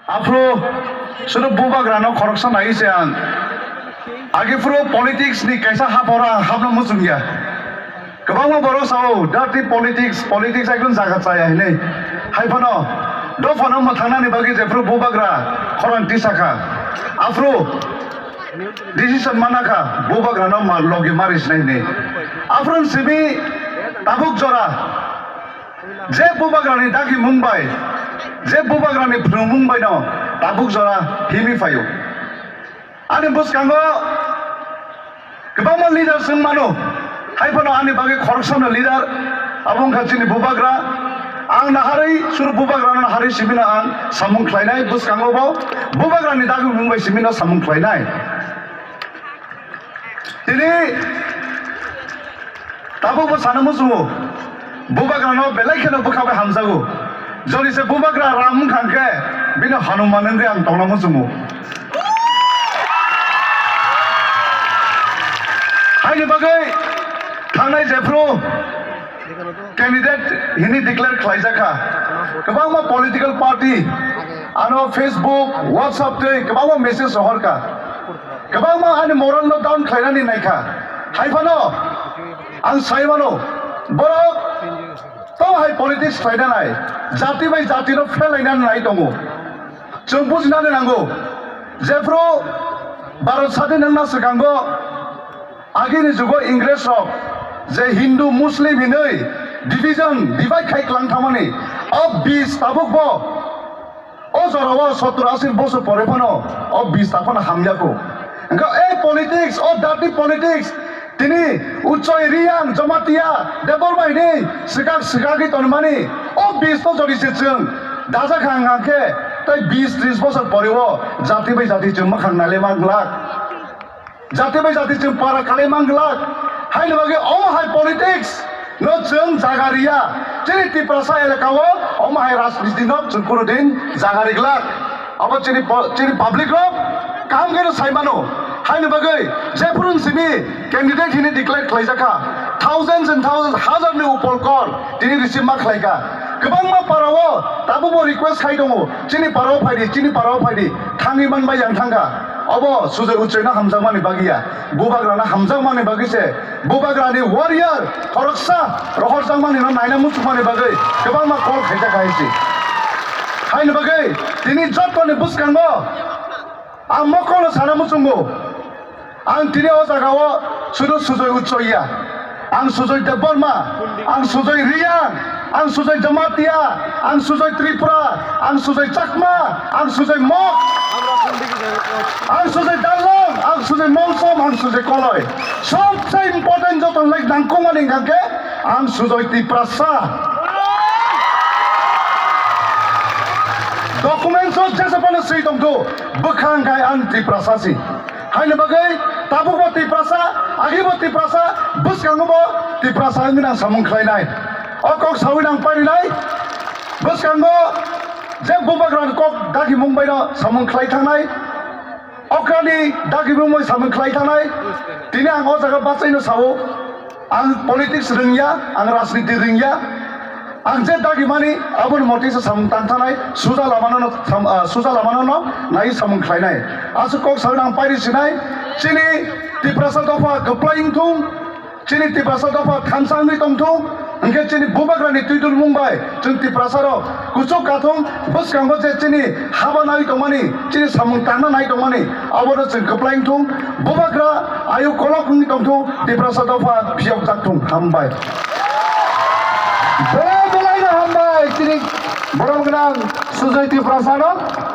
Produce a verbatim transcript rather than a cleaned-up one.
Aphuru suru bubagrano khoroksa nai se ang. Agi phuru politics ni kaisa haporo ang hapno muchung ya. Kwbangma borok sao, "Dirty politics, politics ekdom jaga chaya," hinwi. Hai phano, dophano mwthangnani bagwi jephuru bubagra khorang tisakha. Aphuru decision manakha, bubagrano ma-, logi mari sinai hinwi. Aphuru simi tabuk jora, je bubagrani dagimung bai, je bubagrani phrwngmung baino tabuk jora himwi phaio. Ani bwskango kwbangma leader chwng mano, hai phano ani bagwi khoroksano leader, abo wngkha chini bubagra. Ang naharwi suru bubagrano naharwi simino ang samung khlainai, bwskango bo bubagrani dagimung bai simino samung khlainai. Tini tabukbo sana muchungo, bubagrano belai kheno bwkha bai hamjago. Jodi se bubagra ram wngkha hwnkhe, bini Hanuman wngwi ang tongna muchungo. Haini bagwi thangnai jephru candidate hini declare khlaijakha. Kwbangma political party ano Facebook, WhatsApp twi kwbangma message rohorkha. Kwbangma ani moral no down khlainani naikha. Hai phano ang sai mano, borok to hai politics khlaina nai, jati bai jati no phelaina nai tongo. Chwng bujinani nango, jephru Bharat sadin wngna swkango, agini jugo Ingres rok je Hindu Muslim hinwi division, divide khai klang thangmani, o bis tabuk bo o jorao sottor ashi bosor pore phano o bis ta phano hamya kho. Wngkha ei politics, o dirty politics, tini Uchoi, Riyang, Jamatia, Debbarma hinwi swkak swkagwi tonmani, o bis no jodi se chwng dajak hang hang khe, tei bis tris bosor pore o jati bai jati chwng mwkhang naile mang glak. Jati bai jati chwng para kalai mang glak. Haini bagwi omo hai politics no chwng jaga riya. Chini Tiprasa elaka o omo hai rajniti no chwng kunu din jaga ri glak. Abo chini po-, chini public rok kaham khe no sai mano. Haini bagwi jephuru simi candidate hini declare khlaijakha, thousands and thousands, hazar ni upor call tini receive ma khlaikha. Kwbangma para o tabukbo request khai tongo, "Chini para o phaidi, chini para o phaidi." Thangwi manbai yang thangkha. Obo Sujoy Uchoino hamjakmani bagwi ya, bubagrano hamjakmani bagwi se, bubagrani warrior khoroksa rohorjakmani no naina muchungmani bagwi kwbangma call khaijak hai se. Haini bagwi tini jottoni bwskango ang mokolo sana muchungo. Ang tini o jagao sudu Sujoy Uchoiya. Ang Sujoy Debbarma, ang Sujoy Riyang, ang Sujoy Jamatia, ang Sujoy Tripura, ang Sujoy Chakma, ang Sujoy Mok, ang Sujoy Darlong, ang Sujoy Mongsom, ang Sujoy Koloi. Sobse important joto lai nangkukmani hingkha khe ang Sujoy Tiprasa. Documents o jesa phano swi tongkhu, bwkhang khai ang Tiprasa si. Haini bagwi tabukbo Tiprasa, agibo Tiprasa, bwskangobo Tiprasa wngwi nang samung khlainai. O kok sawi nang parinai, bwskango je bubagrani kok dagimung baino samung khlai thangnai, okrani dagimung bai samung khlai thangnai, tini ang o jaga bachaino sao. Ang politics rwngya, ang rajniti rwngya. Ang je dagimani, aboni motisa samung tang thanai, suja lamano no sam-, ah, suja lamano no nai samung khlainai. Aswk kok sawi nang pairi sinai, chini Tiprasa dopha kwplai wngthung, chini Tiprasa dopha thansa wngwi tongthung, hwnkhe chini bubagrani twidulmung bai chwng Tiprasa rok kuchuk kathung bwskango je chini haba nai tongmani, chini samung tangna nai tongmani, abono chwng kwplai wngthung, bubagra ayuk kolok wngwi tongthung, Tiprasa dopha phiyokjak thung. Hambai. Belai belai no hambai chini borom gwnang Sujoy Tiprasano.